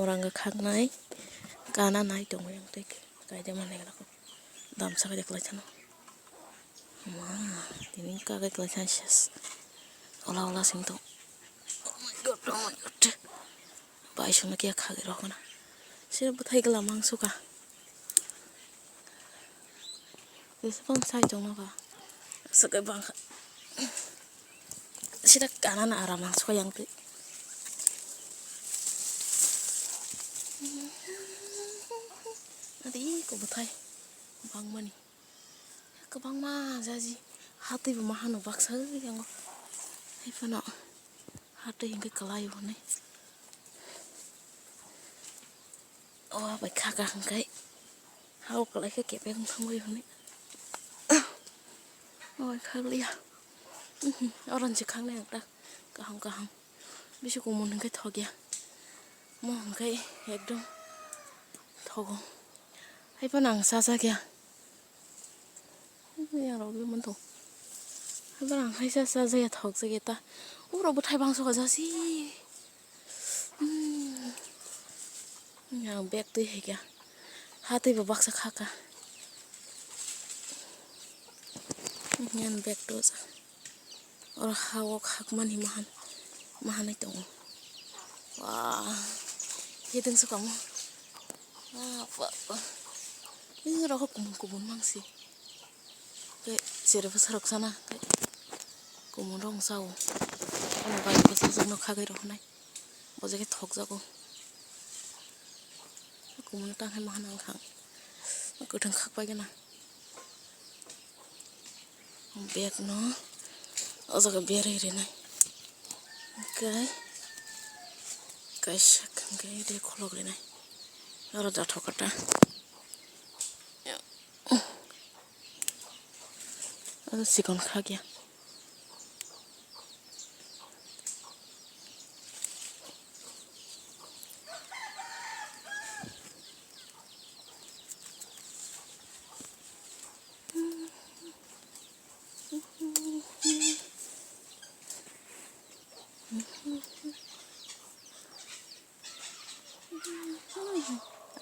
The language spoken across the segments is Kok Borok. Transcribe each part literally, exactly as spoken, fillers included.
Orang khaknai kana nai tongo yang tei kaida manai glak damsa kaida kwlai sano. Ma, tini kagai kwlai sano ses. Ola ola sing tong. Oh my God, oh my God. Bai sungna kya khagwi rokna. Sira bwthai gla mangsuka. Jesa bang sai tongno ba. Sakai bang. Sida kana na ara mangsuka yang twi. Adi ko bwthai. Bang mani. Kwbangma jaji. Hatwi bo mahano baksa yango. Hai phano. Hatwi hingke kwlai hwnwi. O bai khaka hwnkhe. Hao kwlai khe kepek wng thangwi hwnwi. O bai khakliya. Orange khaknai ang ta. Kaham kaham. Bisi kumun hwnkhe thokya. Mo hwnkhe ekdom thogo. Hai phano ang chachakya. Yang rok le manto. Hai phano ang hai cha chajaya thokjakya ta. Uro bwthai bangso ka jasi. Hmm. Yang bag twi hai kya. Hatwi bo baksa khaka. Yang bag to ja. Oro ha o khakmani mahan, mahanai tongo. Wah, hiding se kamo. Ah, pa, pa. Ini rokok kumun kumun mangsi. Ke sere bwsa rok sana ke kumun rok sao. Ano bai bwsa jokno khagai rok nai. Bo jage thok jago. Kumun tang hai mahan ang khang. Kwthang khak pai gana. Bag no o jaga berwi rinai. Hwnkhe kaisa hwnkhe de kholok rinai. Oro da thokata. Oro sikon khakya.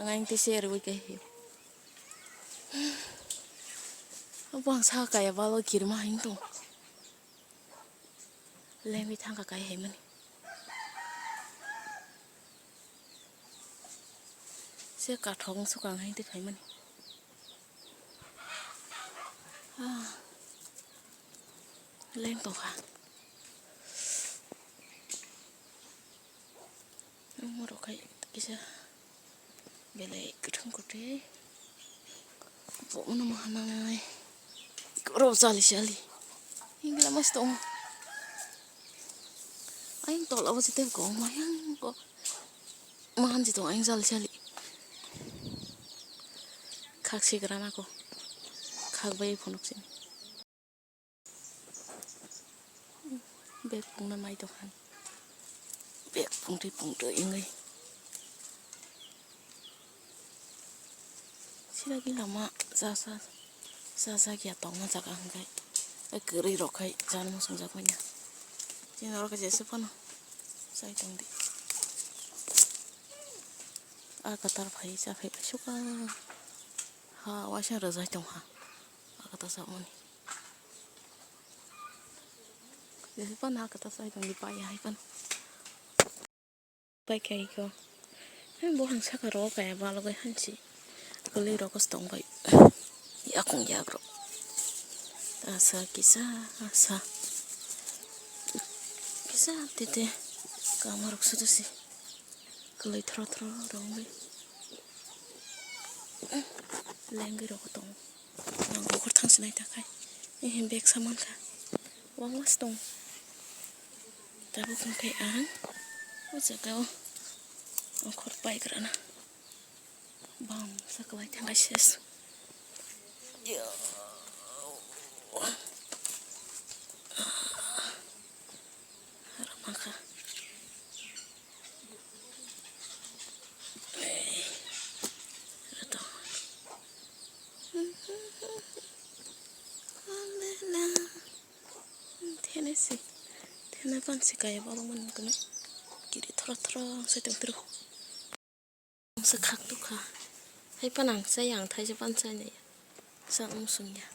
Ang ayang tei se rwui kaihi. Abo ang saka kaya balo kirima hing tong. Lengwi thangkha kai hai mani. Se kathok wng sukha ang hai tei phaimani. Ah. Leng tongkha. Omo rok khai kisa belai kwthwng kwtwi. Bo mano mahanai. Oro chali chali. Hingla mas tongo. Ayang tola bo chitep ko mayang ko. Mahan ji tongo ayang chali chali. Khak sigra nako. Khak bai phunuk sini. Bag pungna nai tongkha. Bag pungtwi pungtwi wngwi. Siragi lama chasa, chasa kya tongma jaga hwnkhe. Kwrwi rok khai chana muchungjak manya. Chini oro khe jesa phano chai tongdi. A kwtal phai cha phai sukha. Ha waisa rwjai tongkha. A kwtal samani. Jesa phano a kwtal chai tongdi paya hai phano. Pai khe iko. Hai bo hang saka ro kaya balogwi hansi. Kwlwi rokos tong bai. Yakung yak ro. Asa kisa asa. Kisa tete. Kama rok sudu si. Kwlwi thro thro rong bai. Lengwi rok tong. Ang okhor thang sinai ta khai. Ehe bag saman kha. Wang mas tong. Tabuk hwnkhe ang o jaga o okhor pai gra na. Bam sa kwlai thang khai ses. Yo. Rama kha. Ei. Ito. Thenai se, thenai pan se kaya balok mani kwnwi kiri thora thora sai tong tiro. Sa khak tu kha. Hai panang sa yang thai sa pan sa ni. Sa ung sung ya.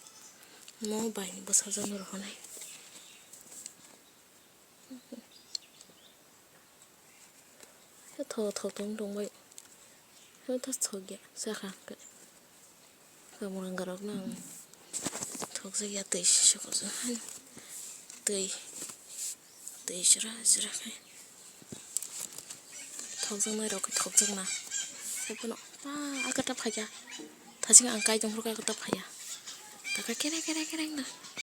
Mo bai ni bwsa jani rohonai. Tho tho tong tong bai. Tho tho tho ya sa kha. Kamunga rok nang thokjak ya twi sokjak twi twi sra sra khe thokjaknai rok khe thokjakna tei bono ba akata phaikha thajing ang kai tongphuru khe akata phaiya taka kere kere kere wngna